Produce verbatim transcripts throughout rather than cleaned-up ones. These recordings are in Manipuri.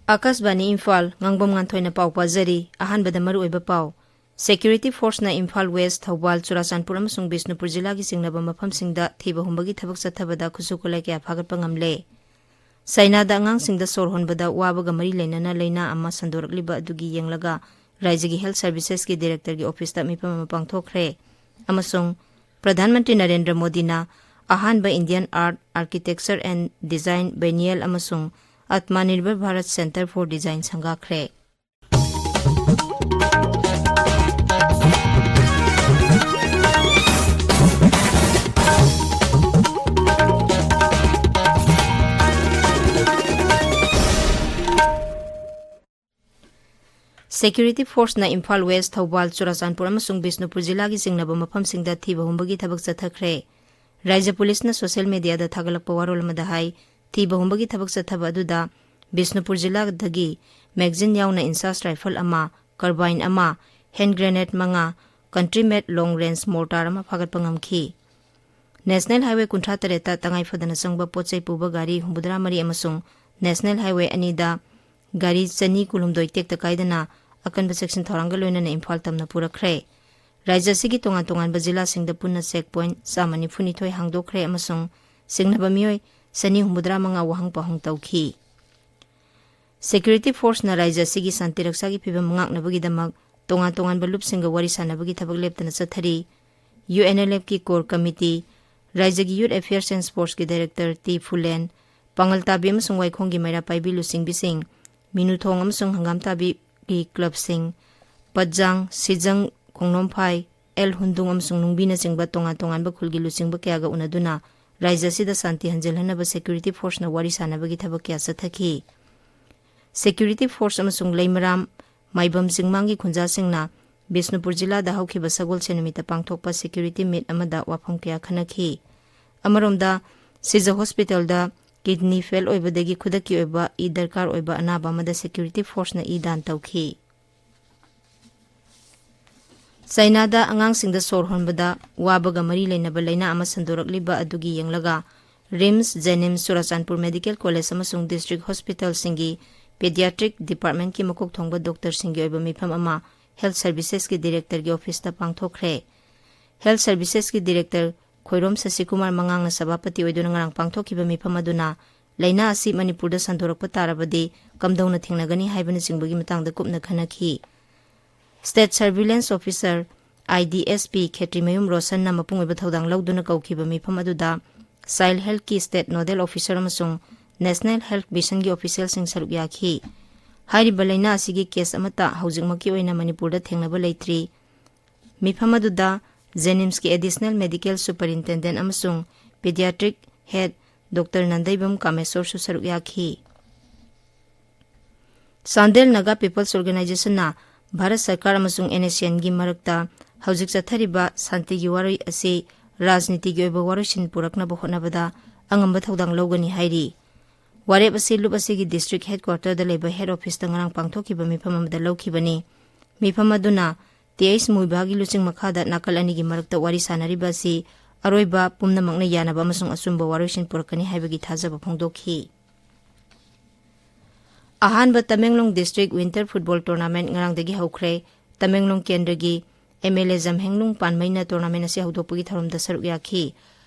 ꯑꯥꯀꯥꯁꯕꯥꯅꯤ ꯏꯝꯐꯥꯜ, ꯉꯥꯡꯕꯝ ꯉꯥꯟꯊꯣꯏꯅ ꯄꯥꯎ ꯄꯥꯖꯔꯤ꯫ ꯑꯍꯥꯟꯕꯗ ꯃꯔꯨꯑꯣꯏꯕ ꯄꯥꯎ꯫ Security Forceꯅ ꯏꯝꯐꯥꯜ ꯋꯦꯁ, ꯊꯧꯕꯥꯜ, ꯆꯨꯔꯥꯆꯥꯟꯄꯨꯔ ꯑꯃꯁꯨꯡ ꯕꯤꯁꯅꯨꯄꯨꯔ ꯖꯤꯂꯥꯒꯤ ꯆꯤꯡꯅꯕ ꯃꯐꯝꯁꯤꯡꯗ ꯊꯤꯕ ꯍꯨꯝꯕꯒꯤ ꯊꯕꯛ ꯆꯠꯊꯕꯗ ꯈꯨꯠꯁꯨ ꯈꯨꯠꯂꯥꯏ ꯀꯌꯥ ꯐꯥꯒꯠꯄ ꯉꯝꯂꯦ꯫ ꯆꯥꯏꯅꯥꯗ ꯑꯉꯥꯡꯁꯤꯡꯗ ꯁꯣꯔ ꯍꯣꯟꯕꯗ ꯋꯥꯕꯒ ꯃꯔꯤ ꯂꯩꯅꯅ ꯂꯩꯅꯥ ꯑꯃ ꯁꯟꯗꯣꯔꯛꯂꯤꯕ ꯑꯗꯨꯒꯤ ꯌꯦꯡꯂꯒ ꯔꯥꯏꯖ꯭ꯌꯒꯤ Health Servicesꯀꯤ Directorꯒꯤ officeꯇ ꯃꯤꯐꯝ ꯑꯃ ꯄꯥꯡꯊꯣꯛꯈ꯭ꯔꯦ꯫ ꯑꯃꯁꯨꯡ ꯄ꯭ꯔꯙꯥꯟ ꯃꯟꯇ꯭ꯔꯤ ꯅꯔꯦꯟꯗ꯭ꯔ ꯃꯣꯗꯤꯅ ꯑꯍꯥꯟꯕ Indian Art, Architecture and Design Biennial ꯑꯃꯁꯨꯡ Atmanirbhar Bharat Centre for Design ꯁꯪꯒꯥꯈ꯭ꯔꯦ꯫ Security Forceꯅ ꯏꯝꯐꯥꯜ ꯋꯦꯁ, ꯊꯧꯕꯥꯜ, ꯆꯨꯔꯥꯆꯥꯟꯄꯨꯔ ꯑꯃꯁꯨꯡ ꯕꯤꯁꯅꯨꯄꯨꯔ ꯖꯤꯂꯥꯒꯤ ꯆꯤꯡꯅꯕ ꯃꯐꯝꯁꯤꯡꯗ ꯊꯤꯕ ꯍꯨꯝꯕꯒꯤ ꯊꯕꯛ ꯆꯠꯊꯈ꯭ꯔꯦ꯫ ꯔꯥꯏꯖ꯭ꯌ ꯄꯨꯂꯤꯁꯅ social mediaꯗ ꯊꯥꯒꯠꯂꯛꯄ ꯋꯥꯔꯣꯜ ꯑꯃꯗ ꯍꯥꯏ, ꯊꯤꯕ ꯍꯨꯝꯕꯒꯤ ꯊꯕꯛ ꯆꯠꯊꯕ ꯑꯗꯨꯗ ꯕꯤꯁꯅꯨꯄꯨꯔ ꯖꯤꯂꯥꯗꯒꯤ magazine ꯌꯥꯎꯅ INSAS rifle ꯑꯃ, carbine ꯑꯃ, hand grenade ꯃꯉꯥ, country made long range mortar ꯑꯃ ꯐꯥꯒꯠꯄ ꯉꯝꯈꯤ꯫ National Highway ꯀꯨꯟꯊ꯭ꯔꯥ ꯇꯔꯦꯠꯇ ꯇꯉꯥꯏ ꯐꯗꯅ ꯆꯪꯕ ꯄꯣꯠ ꯆꯩ ꯄꯨꯕ ꯒꯥꯔꯤ ꯍꯨꯝꯐꯨꯇꯔꯥ ꯃꯔꯤ ꯑꯃꯁꯨꯡ National Highway ꯑꯅꯤꯗ ꯒꯥꯔꯤ ꯆꯅꯤ ꯀꯨꯟꯍꯨꯝꯗꯣꯏ ꯇꯦꯛꯇ ꯀꯥꯏꯗꯅ ꯑꯀꯟꯕ ꯆꯦꯛꯁꯤꯟ ꯊꯧꯔꯥꯡꯒ ꯂꯣꯏꯅꯅ ꯏꯝꯐꯥꯜ ꯇꯝꯅ ꯄꯨꯔꯛꯈ꯭ꯔꯦ꯫ ꯔꯥꯏꯖ꯭ꯌ ꯑꯁꯤꯒꯤ ꯇꯣꯉꯥꯟ ꯇꯣꯉꯥꯟꯕ ꯖꯤꯂꯥꯁꯤꯡꯗ ꯄꯨꯟꯅ check point ꯆꯥꯝꯃ ꯅꯤꯐꯨ ꯅꯤꯊꯣꯏ ꯍꯥꯡꯗꯣꯛꯈ꯭ꯔꯦ ꯑꯃꯁꯨꯡ ꯁꯤꯡꯅꯕ ꯃꯤꯑꯣꯏ ꯆꯅꯤ ꯍꯨꯝꯐꯨꯇꯔꯥ ꯃꯉꯥ ꯋꯥꯍꯪ ꯄꯥꯎꯍꯪ ꯇꯧꯈꯤ꯫ Security Forceꯅ ꯔꯥꯏꯖ꯭ꯌ ꯑꯁꯤꯒꯤ ꯁꯥꯟꯇꯤ ꯔꯛꯁꯥꯒꯤ ꯐꯤꯚꯝ ꯉꯥꯛꯅꯕꯒꯤꯗꯃꯛ ꯇꯣꯉꯥꯟ ꯇꯣꯉꯥꯟꯕ ꯂꯨꯞꯁꯤꯡꯒ ꯋꯥꯔꯤ ꯁꯥꯟꯅꯕꯒꯤ ꯊꯕꯛ ꯂꯦꯞꯇꯅ ꯆꯠꯊꯔꯤ꯫ UNLFꯀꯤ Core Committee, ꯔꯥꯏꯖ꯭ꯌꯒꯤ Youth Affairs and Sportsꯀꯤ Director ꯇꯤ ꯐꯨꯂꯦꯟ, ꯄꯥꯉꯜ ꯇꯥꯕꯤ ꯑꯃꯁꯨꯡ ꯋꯥꯏꯈꯣꯡꯒꯤ ꯃꯩꯔꯥ ꯄꯥꯏꯕꯤ ꯂꯨꯆꯤꯡꯕꯤꯁꯤꯡ, ꯃꯤꯅꯨꯊꯣꯡ ꯑꯃꯁꯨꯡ ꯍꯪꯒꯥꯝ ꯇꯥꯕꯤꯒꯤ clubꯁꯤꯡ, ꯄꯠꯖꯥꯡ, ꯁꯤꯖꯪ, ꯈꯣꯡꯅꯣꯝꯐꯥꯏ, ꯑꯦꯜ ꯍꯨꯟꯗꯨꯡ ꯑꯃꯁꯨꯡ ꯅꯨꯡꯕꯤꯅꯆꯤꯡꯕ ꯇꯣꯉꯥꯟ ꯇꯣꯉꯥꯟꯕ ꯈꯨꯜꯒꯤ ꯂꯨꯆꯤꯡꯕ ꯀꯌꯥꯒ ꯎꯅꯗꯨꯅ ꯔꯥꯏꯖ꯭ꯌ ꯑꯁꯤꯗ ꯁꯥꯟꯇꯤ ꯍꯟꯖꯤꯜꯍꯟꯅꯕ Security Forceꯅ ꯋꯥꯔꯤ ꯁꯥꯟꯅꯕꯒꯤ ꯊꯕꯛ ꯀꯌꯥ ꯆꯠꯊꯈꯤ꯫ Security Force ꯑꯃꯁꯨꯡ ꯂꯩꯃꯔꯥꯝ, ꯃꯥꯏꯕꯝ ꯆꯤꯡꯃꯥꯡꯒꯤ ꯈꯨꯟꯖꯥꯁꯤꯡꯅ ꯕꯤꯁꯅꯨꯄꯨꯔ ꯖꯤꯂꯥꯗ ꯍꯧꯈꯤꯕ ꯁꯒꯣꯜꯁꯦꯟ ꯅꯨꯃꯤꯠꯇ ꯄꯥꯡꯊꯣꯛꯄ Security Meet ꯑꯃꯗ ꯋꯥꯐꯝ ꯀꯌꯥ ꯈꯟꯅꯈꯤ꯫ ꯑꯃꯔꯣꯝꯗ, ꯁꯤꯖ Hospitalꯗ kidney fail ꯑꯣꯏꯕꯗꯒꯤ ꯈꯨꯗꯛꯀꯤ ꯑꯣꯏꯕ ꯏ ꯗꯔꯀꯥꯔ ꯑꯣꯏꯕ ꯑꯅꯥꯕ ꯑꯃꯗ Security Forceꯅ ꯏ ꯗꯥꯟ ꯇꯧꯈꯤ꯫ ꯆꯥꯏꯅꯥꯗ ꯑꯉꯥꯡꯁꯤꯡꯗ ꯁꯣꯔ ꯍꯣꯟꯕꯗ ꯋꯥꯕꯒ ꯃꯔꯤ ꯂꯩꯅꯕ ꯂꯩꯅꯥ ꯑꯃ ꯁꯟꯗꯣꯔꯛꯂꯤꯕ ꯑꯗꯨꯒꯤ ꯌꯦꯡꯂꯒ RIMS, JNIMS, Churachandpur Medical College ꯑꯃꯁꯨꯡ district hospitalꯁꯤꯡꯒꯤ Pediatric Departmentꯀꯤ ꯃꯀꯣꯛ ꯊꯣꯡꯕ ꯗꯣꯛꯇꯔꯁꯤꯡꯒꯤ ꯑꯣꯏꯕ ꯃꯤꯐꯝ ꯑꯃ Health Servicesꯀꯤ Directorꯒꯤ ꯑꯣꯐꯤꯁꯇ ꯄꯥꯡꯊꯣꯛꯈ꯭ꯔꯦ꯫ Health Servicesꯀꯤ Director ꯈꯣꯏꯔꯣꯝ ꯁꯁꯤꯀꯨꯃꯥꯔ ꯃꯉꯥꯡꯅ ꯁꯚꯥꯄꯇꯤ ꯑꯣꯏꯗꯨꯅ ꯉꯔꯥꯡ ꯄꯥꯡꯊꯣꯛꯈꯤꯕ ꯃꯤꯐꯝ ꯑꯗꯨꯅ ꯂꯥꯏꯅꯥ ꯑꯁꯤ ꯃꯅꯤꯄꯨꯔꯗ ꯁꯟꯗꯣꯔꯛꯄ ꯇꯥꯔꯕꯗꯤ ꯀꯝꯗꯧꯅ ꯊꯦꯡꯅꯒꯅꯤ ꯍꯥꯏꯕꯅꯆꯤꯡꯕꯒꯤ ꯃꯇꯥꯡꯗ ꯀꯨꯞꯅ ꯈꯟꯅꯈꯤ꯫ State Surveillance Officer, IDSP, ꯈꯦꯇ꯭ꯔꯤꯃꯌꯨꯝ ꯔꯣꯁꯟꯅ ꯃꯄꯨꯡ ꯑꯣꯏꯕ ꯊꯧꯗꯥꯡ ꯂꯧꯗꯨꯅ ꯀꯧꯈꯤꯕ ꯃꯤꯐꯝ ꯑꯗꯨꯗ Child Healthꯀꯤ State Nodal Officer ꯑꯃꯁꯨꯡ National Health Missionꯒꯤ officialꯁꯤꯡ ꯁꯔꯨꯛ ꯌꯥꯈꯤ꯫ ꯍꯥꯏꯔꯤꯕ ꯂꯥꯏꯅꯥ ꯑꯁꯤꯒꯤ case ꯑꯃꯠꯇ ꯍꯧꯖꯤꯛꯃꯛꯀꯤ ꯑꯣꯏꯅ ꯃꯅꯤꯄꯨꯔꯗ ꯊꯦꯡꯅꯕ ꯂꯩꯇ꯭ꯔꯤ꯫ ꯃꯤꯐꯝ ꯑꯗꯨꯗ JNIMSꯀꯤ Additional Medical Superintendent ꯑꯃꯁꯨꯡ Pediatric Head Doctor ꯅꯟꯗꯩꯕꯝ ꯀꯥꯃꯦꯁꯣꯔꯁꯨ ꯁꯔꯨꯛ ꯌꯥꯈꯤ꯫ ꯆꯥꯟꯗꯦꯜ Naga People's Organizationꯅ ꯚꯥꯔꯠ ꯁꯔꯀꯥꯔ ꯑꯃꯁꯨꯡ NSCNꯒꯤ ꯃꯔꯛꯇ ꯍꯧꯖꯤꯛ ꯆꯠꯊꯔꯤꯕ ꯁꯥꯟꯇꯤꯒꯤ ꯋꯥꯔꯣꯏ ꯑꯁꯤ ꯔꯥꯖꯅꯤꯇꯤꯒꯤ ꯑꯣꯏꯕ ꯋꯥꯔꯣꯏꯁꯤꯟ ꯄꯨꯔꯛꯅꯕ ꯍꯣꯠꯅꯕꯗ ꯑꯉꯝꯕ ꯊꯧꯗꯥꯡ ꯂꯧꯒꯅꯤ ꯍꯥꯏꯔꯤ꯫ ꯋꯥꯔꯦꯞ ꯑꯁꯤ ꯂꯨꯞ ꯑꯁꯤꯒꯤ district headquarterꯗ ꯂꯩꯕ head officeꯇ ꯉꯔꯥꯡ ꯄꯥꯡꯊꯣꯛꯈꯤꯕ ꯃꯤꯐꯝ ꯑꯃꯗ ꯂꯧꯈꯤꯕꯅꯤ꯫ ꯃꯤꯐꯝ ꯑꯗꯨꯅ T H ꯃꯨꯏꯕꯥꯒꯤ ꯂꯨꯆꯤꯡ ꯃꯈꯥꯗ ꯅꯥꯀꯜ ꯑꯅꯤꯒꯤ ꯃꯔꯛꯇ ꯋꯥꯔꯤ ꯁꯥꯟꯅꯔꯤꯕ ꯑꯁꯤ ꯑꯔꯣꯏꯕ ꯄꯨꯝꯅꯃꯛꯅ ꯌꯥꯅꯕ ꯑꯃꯁꯨꯡ ꯑꯆꯨꯝꯕ ꯋꯥꯔꯣꯏꯁꯤꯟ ꯄꯨꯔꯛꯀꯅꯤ ꯍꯥꯏꯕꯒꯤ ꯊꯥꯖꯕ ꯐꯣꯡꯗꯣꯛꯈꯤ꯫ ꯑꯍꯥꯟꯕ Tamenglong District Winter Football Tournament ꯉꯔꯥꯡꯗꯒꯤ ꯍꯧꯈ꯭ꯔꯦ꯫ ꯇꯃꯦꯡꯂꯣꯡ ꯀꯦꯟꯗ꯭ꯔꯒꯤ MLA ꯖꯝꯍꯦꯡꯂꯨꯡ ꯄꯥꯟꯃꯩꯅ tournament ꯑꯁꯤ ꯍꯧꯗꯣꯛꯄꯒꯤ ꯊꯧꯔꯝꯗ ꯁꯔꯨꯛ ꯌꯥꯈꯤ꯫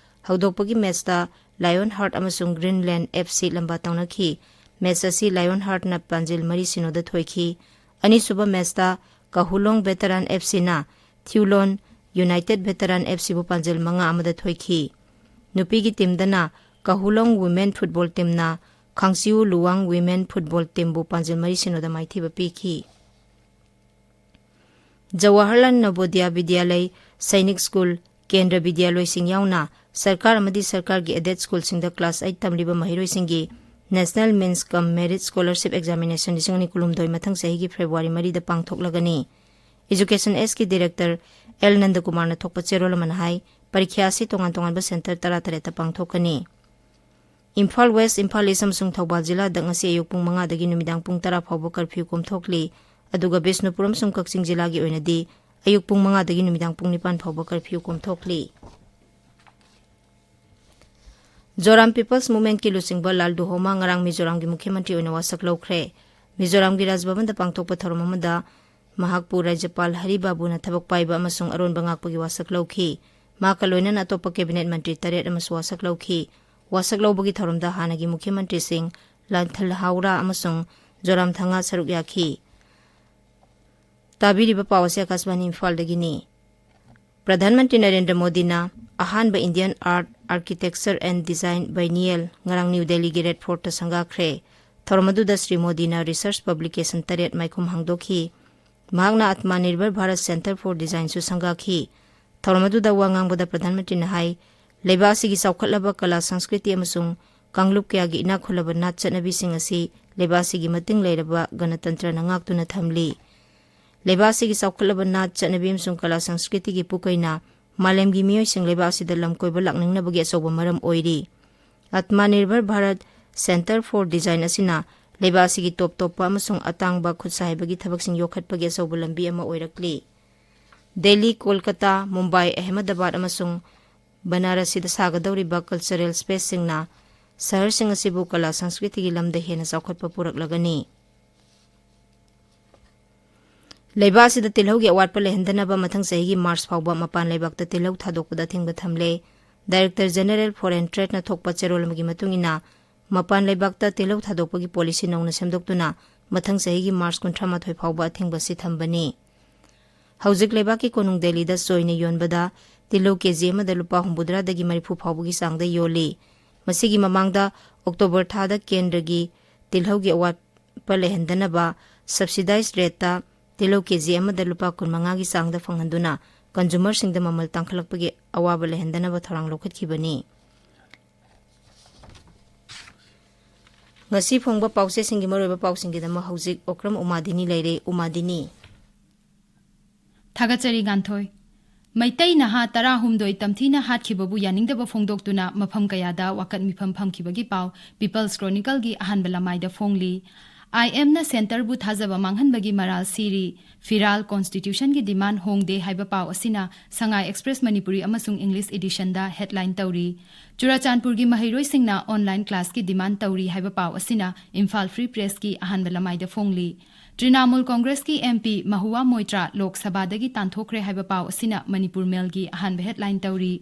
ꯍꯧꯗꯣꯛꯄꯒꯤ matchꯇ Lionheart ꯑꯃꯁꯨꯡ Greenland FC ꯂꯝꯕꯥ ꯇꯧꯅꯈꯤ꯫ Match ꯑꯁꯤ Lionheartꯅ ꯄꯥꯟꯖꯤꯜ ꯃꯔꯤ ꯁꯤꯅꯣꯗ ꯊꯣꯏꯈꯤ꯫ ꯑꯅꯤꯁꯨꯕ matchꯇ Kahulong Veteran FCꯅ Thulon United Veteran FCꯕꯨ ꯄꯥꯟꯖꯤꯜ ꯃꯉꯥ ꯑꯃꯗ ꯊꯣꯏꯈꯤ꯫ ꯅꯨꯄꯤꯒꯤ teamꯗꯅ Kahulong Women Football Teamꯅ Khangsiu Luwang Women Football Teamꯕꯨ ꯄꯥꯟꯖꯤꯜ ꯃꯔꯤ ꯁꯤꯅꯣꯗ ꯃꯥꯏꯊꯤꯕ ꯄꯤꯈꯤ꯫ ꯖꯋꯥꯍꯔꯂꯥꯜ ꯅꯕꯣꯗꯤꯌꯥ ꯕꯤꯗ꯭ꯌꯥꯂꯩ, ꯁꯩꯅꯤꯛ ꯁ꯭ꯀꯨꯜ, ꯀꯦꯟꯗ꯭ꯔ ꯕꯤꯗ꯭ꯌꯥꯂꯣꯏꯁꯤꯡ ꯌꯥꯎꯅ ꯁꯔꯀꯥꯔ ꯑꯃꯗꯤ ꯁꯔꯀꯥꯔꯒꯤ aided ꯁ꯭ꯀꯨꯜꯁꯤꯡꯗ class eight ꯇꯝꯂꯤꯕ ꯃꯍꯩꯔꯣꯏꯁꯤꯡꯒꯤ National Means cum Merit Scholarship Examination ꯂꯤꯁꯤꯡ ꯑꯅꯤ ꯀꯨꯟꯍꯨꯝꯗꯣꯏ ꯃꯊꯪ ꯆꯍꯤꯒꯤ February ꯃꯔꯤꯗ ꯄꯥꯡꯊꯣꯛꯂꯒꯅꯤ꯫ Education Sꯀꯤ Director L ꯅꯟꯗꯀꯨꯃꯥꯔꯅ ꯊꯣꯛꯄ ꯆꯦꯔꯣꯜ ꯑꯃꯅ ꯍꯥꯏ, ꯄꯔꯤꯈ꯭ꯌꯥ ꯑꯁꯤ ꯇꯣꯉꯥꯟ ꯇꯣꯉꯥꯟꯕ centre ꯇꯔꯥꯇꯔꯦꯠꯇ ꯄꯥꯡꯊꯣꯛꯀꯅꯤ꯫ ꯏꯝꯐꯥꯜ West, ꯏꯝꯐꯥꯜ East ꯑꯃꯁꯨꯡ ꯊꯧꯕꯥꯜ ꯖꯤꯂꯥꯗ ꯉꯁꯤ ꯑꯌꯨꯛ ꯄꯨꯡ ꯃꯉꯥꯗꯒꯤ ꯅꯨꯃꯤꯗꯥꯡ ꯄꯨꯡ ꯇꯔꯥ ꯐꯥꯎꯕ curfew ꯀꯣꯝꯊꯣꯛꯂꯤ꯫ ꯑꯗꯨꯒ ꯕꯤꯁꯅꯨꯄꯨꯔ ꯑꯃꯁꯨꯡ ꯀꯛꯆꯤꯡ ꯖꯤꯂꯥꯒꯤ ꯑꯣꯏꯅꯗꯤ ꯑꯌꯨꯛ ꯄꯨꯡ ꯃꯉꯥꯗꯒꯤ ꯅꯨꯃꯤꯗꯥꯡ ꯄꯨꯡ ꯅꯤꯄꯥꯟ ꯐꯥꯎꯕ curfew ꯀꯣꯝꯊꯣꯛꯂꯤ꯫ Zoram People's Movementꯀꯤ ꯂꯨꯆꯤꯡꯕ ꯂꯥꯜ ꯗꯨꯍꯣꯃꯥ ꯉꯔꯥꯡ ꯃꯤꯖꯣꯔꯥꯝꯒꯤ ꯃꯨꯈ꯭ꯌ ꯃꯟꯇ꯭ꯔꯤ ꯑꯣꯏꯅ ꯋꯥꯁꯛ ꯂꯧꯈ꯭ꯔꯦ꯫ ꯃꯤꯖꯣꯔꯥꯝꯒꯤ ꯔꯥꯖ ꯚꯕꯟꯗ ꯄꯥꯡꯊꯣꯛꯄ ꯊꯧꯔꯝ ꯑꯃꯗ ꯃꯍꯥꯛꯄꯨ ꯔꯥꯖ꯭ꯌꯄꯥꯜ ꯍꯔꯤ ꯕꯥꯕꯨꯅ ꯊꯕꯛ ꯄꯥꯏꯕ ꯑꯃꯁꯨꯡ ꯑꯔꯣꯟꯕ ꯉꯥꯛꯄꯒꯤ ꯋꯥꯁꯛ ꯂꯧꯈꯤ꯫ ꯃꯍꯥꯛꯀ ꯂꯣꯏꯅꯅ ꯑꯇꯣꯞꯄ cabinet ꯃꯟꯇ꯭ꯔꯤ ꯇꯔꯦꯠ ꯑꯃꯁꯨ ꯋꯥꯁꯛ ꯂꯧꯈꯤ꯫ ꯋꯥꯁꯛ ꯂꯧꯕꯒꯤ ꯊꯧꯔꯝꯗ ꯍꯥꯟꯅꯒꯤ ꯃꯨꯈ꯭ꯌ ꯃꯟꯇ꯭ꯔꯤꯁꯤꯡ ꯂꯥꯟꯊꯜ ꯍꯥꯎꯔꯥ ꯑꯃꯁꯨꯡ ꯖꯣꯔꯥꯝ ꯊꯪꯉꯥ ꯁꯔꯨꯛ ꯌꯥꯈꯤ꯫ ꯇꯥꯕꯤꯔꯤꯕ ꯄꯥꯎ ꯑꯁꯤ ꯑꯀꯥꯁꯕꯥꯅꯤ ꯏꯝꯐꯥꯜꯗꯒꯤꯅꯤ꯫ ꯄ꯭ꯔꯙꯥꯟ ꯃꯟꯇ꯭ꯔꯤ ꯅꯔꯦꯟꯗ꯭ꯔ ꯃꯣꯗꯤꯅ ꯑꯍꯥꯟꯕ Indian Art, Architecture and Design Biennial ꯉꯔꯥꯡ ꯅ꯭ꯌꯨ ꯗꯦꯜꯂꯤꯒꯤ ꯔꯦꯗ ꯐꯣꯔꯠꯇ ꯁꯪꯒꯥꯈ꯭ꯔꯦ꯫ ꯊꯧꯔꯝ ꯑꯗꯨꯗ ꯁ꯭ꯔꯤ ꯃꯣꯗꯤꯅ research publication ꯇꯔꯦꯠ ꯃꯥꯏꯈꯨꯝ ꯍꯥꯡꯗꯣꯛꯈꯤ꯫ ꯃꯍꯥꯛꯅ ꯑꯇꯃꯥꯅꯤꯔꯚꯔ ꯚꯥꯔꯠ Centre for Designꯁꯨ ꯁꯪꯒꯥꯈꯤ꯫ ꯊꯧꯔꯝ ꯑꯗꯨꯗ ꯋꯥ ꯉꯥꯡꯕꯗ ꯄ꯭ꯔꯙꯥꯟ ꯃꯟꯇ꯭ꯔꯤꯅ ꯍꯥꯏ, ꯂꯩꯕꯥꯛ ꯑꯁꯤꯒꯤ ꯆꯥꯎꯈꯠꯂꯕ ꯀꯂꯥ ꯁꯪꯁꯀ꯭ꯔꯤꯇꯤ ꯑꯃꯁꯨꯡ ꯀꯥꯡꯂꯨꯞ ꯀꯌꯥꯒꯤ ꯏꯅꯥꯛ ꯈꯨꯜꯂꯕ ꯅꯥꯠ ꯆꯠꯅꯕꯤꯁꯤꯡ ꯑꯁꯤ ꯂꯩꯕꯥꯛ ꯑꯁꯤꯒꯤ ꯃꯇꯤꯡ ꯂꯩꯔꯕ ꯒꯅꯇꯟꯇ꯭ꯔꯅ ꯉꯥꯛꯇꯨꯅ ꯊꯝꯂꯤ꯫ ꯂꯩꯕꯥꯛ ꯑꯁꯤꯒꯤ ꯆꯥꯎꯈꯠꯂꯕ ꯅꯥꯠ ꯆꯠꯅꯕꯤ ꯑꯃꯁꯨꯡ ꯀꯂꯥ ꯁꯪꯁꯀ꯭ꯔꯤꯇꯤꯒꯤ ꯄꯨꯀꯩꯅ ꯃꯥꯂꯦꯝꯒꯤ ꯃꯤꯑꯣꯏꯁꯤꯡ ꯂꯩꯕꯥꯛ ꯑꯁꯤꯗ ꯂꯝ ꯀꯣꯏꯕ ꯂꯥꯛꯅꯤꯡꯅꯕꯒꯤ ꯑꯆꯧꯕ ꯃꯔꯝ ꯑꯣꯏꯔꯤ꯫ ꯑꯇꯃꯥꯅꯤꯔꯚꯔ ꯚꯥꯔꯠ Centre for Design ꯑꯁꯤꯅ ꯂꯩꯕꯥꯛ ꯑꯁꯤꯒꯤ ꯇꯣꯞ ꯇꯣꯞꯄ ꯑꯃꯁꯨꯡ ꯑꯇꯥꯡꯕ ꯈꯨꯠꯁꯥ ꯍꯩꯕꯒꯤ ꯊꯕꯛꯁꯤꯡ ꯌꯣꯛꯈꯠꯄꯒꯤ ꯑꯆꯧꯕ ꯂꯝꯕꯤ ꯑꯃ ꯑꯣꯏꯔꯛꯂꯤ꯫ ꯗꯦꯜꯂꯤ, ꯀꯣꯜꯀꯇꯥ, ꯃꯨꯝꯕꯥꯏ, ꯑꯍꯃꯗꯕꯥꯗ ꯑꯃꯁꯨꯡ ꯕꯅꯥꯔꯁꯁꯤꯗ ꯁꯥꯒꯗꯧꯔꯤꯕ cultural spaceꯁꯤꯡꯅ ꯁꯍꯔꯁꯤꯡ ꯑꯁꯤꯕꯨ ꯀꯂꯥ ꯁꯪꯁꯀ꯭ꯔꯤꯇꯤꯒꯤ ꯂꯝꯗ ꯍꯦꯟꯅ ꯆꯥꯎꯈꯠꯄ ꯄꯨꯔꯛꯂꯒꯅꯤ꯫ ꯂꯩꯕꯥꯛ ꯑꯁꯤꯗ ꯇꯤꯜꯍꯧꯒꯤ ꯑꯋꯥꯠꯄ ꯂꯩꯍꯟꯗꯅꯕ ꯃꯊꯪ ꯆꯍꯤꯒꯤ ꯃꯥꯔꯆ ꯐꯥꯎꯕ ꯃꯄꯥꯟ ꯂꯩꯕꯥꯛꯇ ꯇꯤꯜꯍꯧ ꯊꯥꯗꯣꯛꯄꯗ ꯑꯊꯤꯡꯕ ꯊꯝꯂꯦ꯫ Director General Foreign Tradeꯅ ꯊꯣꯛꯄ ꯆꯦꯔꯣꯜ ꯑꯃꯒꯤ ꯃꯇꯨꯡ ꯏꯟꯅ, ꯃꯄꯥꯟ ꯂꯩꯕꯥꯛꯇ ꯇꯤꯜꯍꯧ ꯊꯥꯗꯣꯛꯄꯒꯤ policy ꯅꯧꯅ ꯁꯦꯝꯗꯣꯛꯇꯨꯅ ꯃꯊꯪ ꯆꯍꯤꯒꯤ ꯃꯥꯔꯆ ꯀꯨꯟꯊ꯭ꯔꯥ ꯃꯥꯊꯣꯏ ꯐꯥꯎꯕ ꯑꯊꯤꯡꯕ ꯑꯁꯤ ꯊꯝꯕꯅꯤ꯫ ꯍꯧꯖꯤꯛ ꯂꯩꯕꯥꯛꯀꯤ ꯀꯣꯅꯨꯡ ꯗꯦꯜꯂꯤꯗ ꯆꯣꯏꯅ ꯌꯣꯟꯕꯗ ꯇꯤꯜꯍꯧ ꯀꯦꯖꯤ ꯑꯃꯗ ꯂꯨꯄꯥ ꯍꯨꯝꯐꯨꯇꯔꯥꯗꯒꯤ ꯃꯔꯤꯐꯨ ꯐꯥꯎꯕꯒꯤ ꯆꯥꯡꯗ ꯌꯣꯜꯂꯤ꯫ ꯃꯁꯤꯒꯤ ꯃꯃꯥꯡꯗ ꯑꯣꯛꯇꯣꯕꯔ ꯊꯥꯗ ꯀꯦꯟꯗ꯭ꯔꯒꯤ ꯇꯤꯜꯍꯧꯒꯤ ꯑꯋꯥꯠꯄ ꯂꯩꯍꯟꯗꯅꯕ subsidized rateꯇ ꯇꯤꯜꯍꯧ ꯀꯦꯖꯤ ꯑꯃꯗ ꯂꯨꯄꯥ ꯀꯨꯟꯃꯉꯥꯒꯤ ꯆꯥꯡꯗ ꯐꯪꯍꯟꯗꯨꯅ consumerꯁꯤꯡꯗ ꯃꯃꯜ ꯇꯥꯡꯈꯠꯂꯛꯄꯒꯤ ꯑꯋꯥꯕ ꯂꯩꯍꯟꯗꯅꯕ ꯊꯧꯔꯥꯡ ꯂꯧꯈꯠꯈꯤꯕꯅꯤ꯫ ꯉꯁꯤ ꯐꯣꯡꯕ ꯄꯥꯎꯆꯦꯁꯤꯡꯒꯤ ꯃꯔꯨꯑꯣꯏꯕ ꯄꯥꯎꯁꯤꯡꯒꯤꯗꯃꯛ ꯍꯧꯖꯤꯛ ꯑꯣꯀ꯭ꯔꯝ ꯎꯃꯥꯗꯤꯅꯤ ꯂꯩꯔꯦ꯫ ꯎꯃꯥꯗꯤꯅꯤ꯫ ꯊꯥꯒꯠꯆꯔꯤ, ꯉꯥꯟꯊꯣꯏ꯫ ꯃꯩꯇꯩ ꯅꯍꯥ ꯇꯔꯥꯍꯨꯝꯗꯣꯏ ꯇꯝꯊꯤꯅ ꯍꯥꯠꯈꯤꯕꯕꯨ ꯌꯥꯅꯤꯡꯗꯕ ꯐꯣꯡꯗꯣꯛꯇꯨꯅ ꯃꯐꯝ ꯀꯌꯥꯗ ꯋꯥꯀꯠ ꯃꯤꯐꯝ ꯐꯝꯈꯤꯕꯒꯤ ꯄꯥꯎ People's Chronicleꯒꯤ ꯑꯍꯥꯟꯕ ꯂꯃꯥꯏꯗ ꯐꯣꯡꯂꯤ꯫ ꯑꯥꯏ ꯑꯦꯝꯅ ꯁꯦꯟꯇꯔꯕꯨ ꯊꯥꯖꯕ ꯃꯥꯡꯍꯟꯕꯒꯤ ꯃꯔꯥꯜ ꯁꯤꯔꯤ꯫ ꯐꯤꯔꯥꯜ ꯀꯣꯟꯁꯇꯤꯇ꯭ꯌꯨꯁꯟꯒꯤ ꯗꯤꯃꯥꯟ ꯍꯣꯡꯗꯦ ꯍꯥꯏꯕ ꯄꯥꯎ ꯑꯁꯤꯅ ꯁꯉꯥꯏ ꯑꯦꯛꯁꯄ꯭ꯔꯦꯁ ꯃꯅꯤꯄꯨꯔꯤ ꯑꯃꯁꯨꯡ ꯏꯪꯂꯤꯁ ꯏꯗꯤꯁꯟꯗ ꯍꯦꯗꯂꯥꯏꯟ ꯇꯧꯔꯤ꯫ ꯆꯨꯔꯥꯆꯥꯟꯄꯨꯔꯒꯤ ꯃꯍꯩꯔꯣꯏꯁꯤꯡꯅ ꯑꯣꯟꯂꯥꯏꯟ ꯀ꯭ꯂꯥꯁꯀꯤ ꯗꯤꯃꯥꯟ ꯇꯧꯔꯤ ꯍꯥꯏꯕ ꯄꯥꯎ ꯑꯁꯤꯅ ꯏꯝꯐꯥꯜ ꯐ꯭ꯔꯤ ꯄ꯭ꯔꯦꯁꯀꯤ ꯑꯍꯥꯟꯕ ꯂꯃꯥꯏꯗ ꯐꯣꯡꯂꯤ꯫ ꯇ꯭ꯔꯤꯅꯥꯃꯨꯜ ꯀꯣꯡꯒ꯭ꯔꯦꯁꯀꯤ ꯑꯦꯝ ꯄꯤ ꯃꯍꯨꯋꯥ ꯃꯣꯏꯇ꯭ꯔꯥ ꯂꯣꯛ ꯁꯚꯥꯗꯒꯤ ꯇꯥꯟꯊꯣꯛꯈ꯭ꯔꯦ ꯍꯥꯏꯕ ꯄꯥꯎ ꯑꯁꯤꯅ ꯃꯅꯤꯄꯨꯔ ꯃꯦꯜꯒꯤ ꯑꯍꯥꯟꯕ ꯍꯦꯗꯂꯥꯏꯟ ꯇꯧꯔꯤ꯫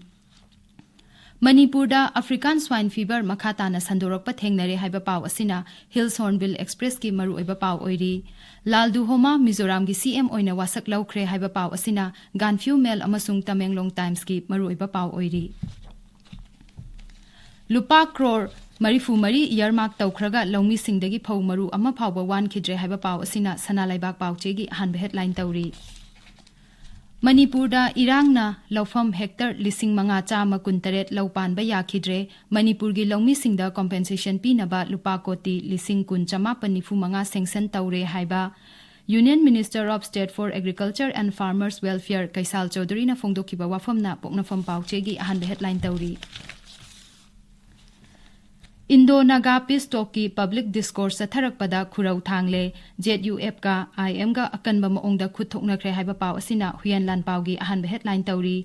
ꯃꯅꯤꯄꯨꯔꯗ ꯑꯐ꯭ꯔꯤꯀꯥꯟ ꯁ꯭ꯋꯥꯏꯟ ꯐꯤꯚꯔ ꯃꯈꯥ ꯇꯥꯅ ꯁꯟꯗꯣꯔꯛꯄ ꯊꯦꯡꯅꯔꯦ ꯍꯥꯏꯕ ꯄꯥꯎ ꯑꯁꯤꯅ ꯍꯤꯜꯁ ꯍꯣꯔꯟꯕꯤꯜ ꯑꯦꯛꯁꯄ꯭ꯔꯦꯁꯀꯤ ꯃꯔꯨꯑꯣꯏꯕ ꯄꯥꯎ ꯑꯣꯏꯔꯤ꯫ ꯂꯥꯜꯗꯨꯍꯣꯃꯥ ꯃꯤꯖꯣꯔꯥꯝꯒꯤ ꯁꯤ ꯑꯦꯝ ꯑꯣꯏꯅ ꯋꯥꯁꯛ ꯂꯧꯈ꯭ꯔꯦ ꯍꯥꯏꯕ ꯄꯥꯎ ꯑꯁꯤꯅ ꯒꯥꯟꯐ꯭ꯌꯨ ꯃꯦꯜ ꯑꯃꯁꯨꯡ ꯇꯃꯦꯡꯂꯣꯡ ꯇꯥꯏꯝꯁꯀꯤ ꯃꯔꯨꯑꯣꯏꯕ ꯄꯥꯎ ꯑꯣꯏꯔꯤ꯫ ꯂꯨꯄꯥ ꯀ꯭ꯔꯣꯔ ꯃꯔꯤꯐꯨ ꯃꯔꯤ ꯏꯌꯔꯃꯥꯔꯛ ꯇꯧꯈ꯭ꯔꯒ ꯂꯧꯃꯤꯁꯤꯡꯗꯒꯤ ꯐꯧ ꯃꯔꯨ ꯑꯃ ꯐꯥꯎꯕ ꯋꯥꯟꯈꯤꯗ꯭ꯔꯦ ꯍꯥꯏꯕ ꯄꯥꯎ ꯑꯁꯤꯅ ꯁꯅꯥ ꯂꯩꯕꯥꯛ ꯄꯥꯎꯆꯦꯒꯤ ꯑꯍꯥꯟꯕ ꯍꯦꯗꯂꯥꯏꯟ ꯇꯧꯔꯤ꯫ ꯃꯅꯤꯄꯨꯔꯗ ꯏꯔꯥꯡꯅ ꯂꯧꯐꯝ ꯍꯦꯛꯇꯔ ꯂꯤꯁꯤꯡ ꯃꯉꯥ ꯆꯥꯝꯃ ꯀꯨꯟꯇꯔꯦꯠ ꯂꯧ ꯄꯥꯟꯕ ꯌꯥꯈꯤꯗ꯭ꯔꯦ꯫ ꯃꯅꯤꯄꯨꯔꯒꯤ ꯂꯧꯃꯤꯁꯤꯡꯗ ꯀꯣꯝꯄꯦꯟꯁꯦꯁꯟ ꯄꯤꯅꯕ ꯂꯨꯄꯥ ꯀꯣꯇꯤ ꯂꯤꯁꯤꯡ ꯀꯨꯟ ꯆꯃꯥꯄꯟ ꯅꯤꯐꯨ ꯃꯉꯥ ꯁꯦꯡꯁꯟ ꯇꯧꯔꯦ ꯍꯥꯏꯕ Union Minister of State for Agriculture and Farmers Welfare ꯀꯩꯁꯥꯜ ꯆꯧꯙꯨꯔꯤꯅ ꯐꯣꯡꯗꯣꯛꯈꯤꯕ ꯋꯥꯐꯝꯅ ꯄꯣꯛꯅꯐꯝ ꯄꯥꯎꯆꯦꯒꯤ ꯑꯍꯥꯟꯕ ꯍꯦꯗꯂꯥꯏꯟ ꯇꯧꯔꯤ꯫ ꯏꯟꯗꯣ ꯅꯥꯒꯥ ꯄꯤꯁ ꯇꯣꯛꯀꯤ ꯄꯕ꯭ꯂꯤꯛ ꯗꯤꯁꯀꯣꯔꯁ ꯆꯠꯊꯔꯛꯄꯗ ꯈꯨꯔꯧ ꯊꯥꯡꯂꯦ꯫ ꯖꯦꯠ ꯌꯨ ꯑꯦꯐꯀ ꯑꯥꯏ ꯑꯦꯝꯒ ꯑꯀꯟꯕ ꯃꯑꯣꯡꯗ ꯈꯨꯠ ꯊꯣꯛꯅꯈ꯭ꯔꯦ ꯍꯥꯏꯕ ꯄꯥꯎ ꯑꯁꯤꯅ ꯍꯨꯏꯌꯦꯟ ꯂꯥꯟꯄꯥꯎꯒꯤ ꯑꯍꯥꯟꯕ ꯍꯦꯗꯂꯥꯏꯟ ꯇꯧꯔꯤ꯫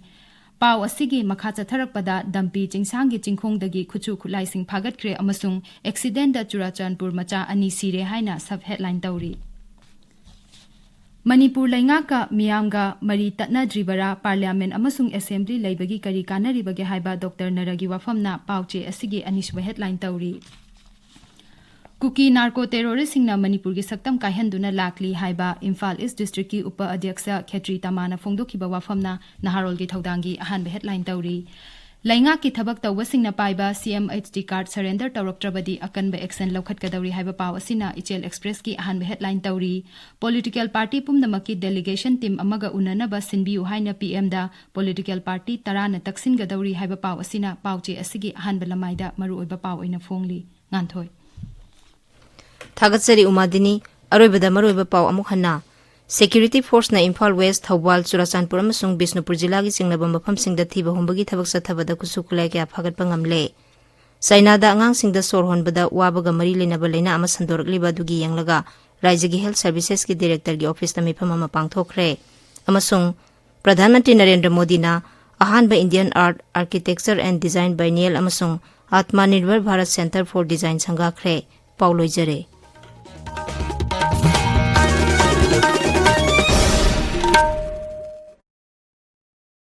ꯄꯥꯎ ꯑꯁꯤꯒꯤ ꯃꯈꯥ ꯆꯠꯊꯔꯛꯄꯗ ꯗꯝꯄꯤ ꯆꯤꯡꯁꯥꯡꯒꯤ ꯆꯤꯡꯈꯣꯡꯗꯒꯤ ꯈꯨꯠꯁꯨ ꯈꯨꯠꯂꯥꯏꯁꯤꯡ ꯐꯥꯒꯠꯈ꯭ꯔꯦ ꯑꯃꯁꯨꯡ ꯑꯦꯛꯁꯤꯗꯦꯟꯗ ꯆꯨꯔꯥꯆꯥꯟꯄꯨꯔ ꯃꯆꯥ ꯑꯅꯤ ꯁꯤꯔꯦ ꯍꯥꯏꯅ ꯁꯕ ꯍꯦꯗꯂꯥꯏꯟ ꯇꯧꯔꯤ꯫ ꯃꯅꯤꯄꯨꯔ ꯂꯩꯉꯥꯛꯀ ꯃꯤꯌꯥꯝꯒ ꯃꯔꯤ ꯇꯠꯅꯗ꯭ꯔꯤꯕꯔꯥ, ꯄꯥꯔꯂꯤꯌꯥꯃꯦꯟ ꯑꯃꯁꯨꯡ ꯑꯦꯁꯦꯝꯕ꯭ꯂꯤ ꯂꯩꯕꯒꯤ ꯀꯔꯤ ꯀꯥꯟꯅꯔꯤꯕꯒꯦ ꯍꯥꯏꯕ ꯗꯣꯛꯇꯔ ꯅꯔꯒꯤ ꯋꯥꯐꯝꯅ ꯄꯥꯎꯆꯦ ꯑꯁꯤꯒꯤ ꯑꯅꯤꯁꯨꯕ ꯍꯦꯗꯂꯥꯏꯟ ꯇꯧꯔꯤ꯫ ꯀꯨꯀꯤ ꯅꯥꯔꯀꯣ ꯇꯦꯔꯣꯔꯤꯁꯁꯤꯡꯅ ꯃꯅꯤꯄꯨꯔꯒꯤ ꯁꯛꯇꯝ ꯀꯥꯏꯍꯟꯗꯨꯅ ꯂꯥꯛꯂꯤ ꯍꯥꯏꯕ ꯏꯝꯐꯥꯜ ꯏꯁ ꯗꯤꯁꯇ꯭ꯔꯤꯛꯀꯤ ꯎꯄ ꯑꯙ꯭ꯌꯛꯁ ꯈꯦꯇ꯭ꯔꯤ ꯇꯃꯥꯅ ꯐꯣꯡꯗꯣꯛꯈꯤꯕ ꯋꯥꯐꯝꯅ ꯅꯍꯥꯔꯣꯜꯒꯤ ꯊꯧꯗꯥꯡꯒꯤ ꯑꯍꯥꯟꯕ ꯍꯦꯗꯂꯥꯏꯟ ꯇꯧꯔꯤ꯫ ꯂꯩꯉꯥꯛꯀꯤ ꯊꯕꯛ ꯇꯧꯕꯁꯤꯡꯅ ꯄꯥꯏꯕ C M H D card surrender ꯇꯧꯔꯛꯇ꯭ꯔꯕꯗꯤ ꯑꯀꯟꯕ ꯑꯦꯛꯁꯟ ꯂꯧꯈꯠꯀꯗꯧꯔꯤ ꯍꯥꯏꯕ ꯄꯥꯎ ꯑꯁꯤꯅ ꯏꯆꯦꯜ ꯑꯦꯛꯁꯄ꯭ꯔꯦꯁꯀꯤ ꯑꯍꯥꯟꯕ ꯍꯦꯗꯂꯥꯏꯟ ꯇꯧꯔꯤ꯫ ꯄꯣꯂꯤꯇꯤꯀꯦꯜ ꯄꯥꯔꯇꯤ ꯄꯨꯝꯅꯃꯛꯀꯤ ꯗꯦꯂꯤꯒꯦꯁꯟ ꯇꯤꯝ ꯑꯃꯒ ꯎꯅꯅꯕ ꯁꯤꯟꯕꯤꯌꯨ ꯍꯥꯏꯅ ꯄꯤ ꯑꯦꯝꯗ ꯄꯣꯂꯤꯇꯤꯀꯦꯜ ꯄꯥꯔꯇꯤ ꯇꯔꯥꯅ ꯇꯛꯁꯤꯟꯒꯗꯧꯔꯤ ꯍꯥꯏꯕ ꯄꯥꯎ ꯑꯁꯤꯅ ꯄꯥꯎꯆꯦ ꯑꯁꯤꯒꯤ ꯑꯍꯥꯟꯕ ꯂꯃꯥꯏꯗ ꯃꯔꯨꯑꯣꯏꯕ ꯄꯥꯎ ꯑꯣꯏꯅ ꯐꯣꯡꯂꯤ꯫ ꯉꯥꯟꯊꯣꯏ꯫ ꯊꯥꯒꯠꯆꯔꯤ ꯎꯃꯥꯗꯤꯅꯤ꯫ ꯑꯔꯣꯏꯕꯗ ꯃꯔꯨꯑꯣꯏꯕ ꯄꯥꯎ ꯑꯃꯨꯛ ꯍꯟꯅ꯫ ꯁꯦꯀ꯭ꯌꯨꯔꯤꯇꯤ ꯐꯣꯔꯁꯅ ꯏꯝꯐꯥꯜ ꯋꯦꯁ, ꯊꯧꯕꯥꯜ, ꯆꯨꯔꯥꯆꯥꯟꯄꯨꯔ ꯑꯃꯁꯨꯡ ꯕꯤꯁꯅꯨꯄꯨꯔ ꯖꯤꯂꯥꯒꯤ ꯆꯤꯡꯂꯕ ꯃꯐꯝꯁꯤꯡꯗ ꯊꯤꯕ ꯍꯨꯝꯕꯒꯤ ꯊꯕꯛ ꯆꯠꯊꯕꯗ ꯈꯨꯠꯁꯨ ꯈꯨꯠꯂꯥꯏ ꯀꯌꯥ ꯐꯥꯒꯠꯄ ꯉꯝꯂꯦ꯫ ꯆꯥꯏꯅꯥꯗ ꯑꯉꯥꯡꯁꯤꯡꯗ ꯁꯣꯔ ꯍꯣꯟꯕꯗ ꯋꯥꯕꯒ ꯃꯔꯤ ꯂꯩꯅꯕ ꯂꯥꯏꯅꯥ ꯑꯃ ꯁꯟꯗꯣꯔꯛꯂꯤꯕ ꯑꯗꯨꯒꯤ ꯌꯦꯡꯂꯒ ꯔꯥꯏꯖ꯭ꯌꯒꯤ Health Servicesꯀꯤ Directorꯒꯤ officeꯇ ꯃꯤꯐꯝ ꯑꯃ ꯄꯥꯡꯊꯣꯛꯈ꯭ꯔꯦ ꯑꯃꯁꯨꯡ ꯄ꯭ꯔꯙꯥꯟ ꯃꯟꯇ꯭ꯔꯤ ꯅꯔꯦꯟꯗ꯭ꯔ ꯃꯣꯗꯤꯅ ꯑꯍꯥꯟꯕ Indian Art, Architecture and Design Biennial ꯑꯃꯁꯨꯡ Atmanirbhar Bharat Centre for Design ꯁꯪꯒꯥꯈ꯭ꯔꯦ꯫ ꯄꯥꯎ ꯂꯣꯏꯖꯔꯦ꯫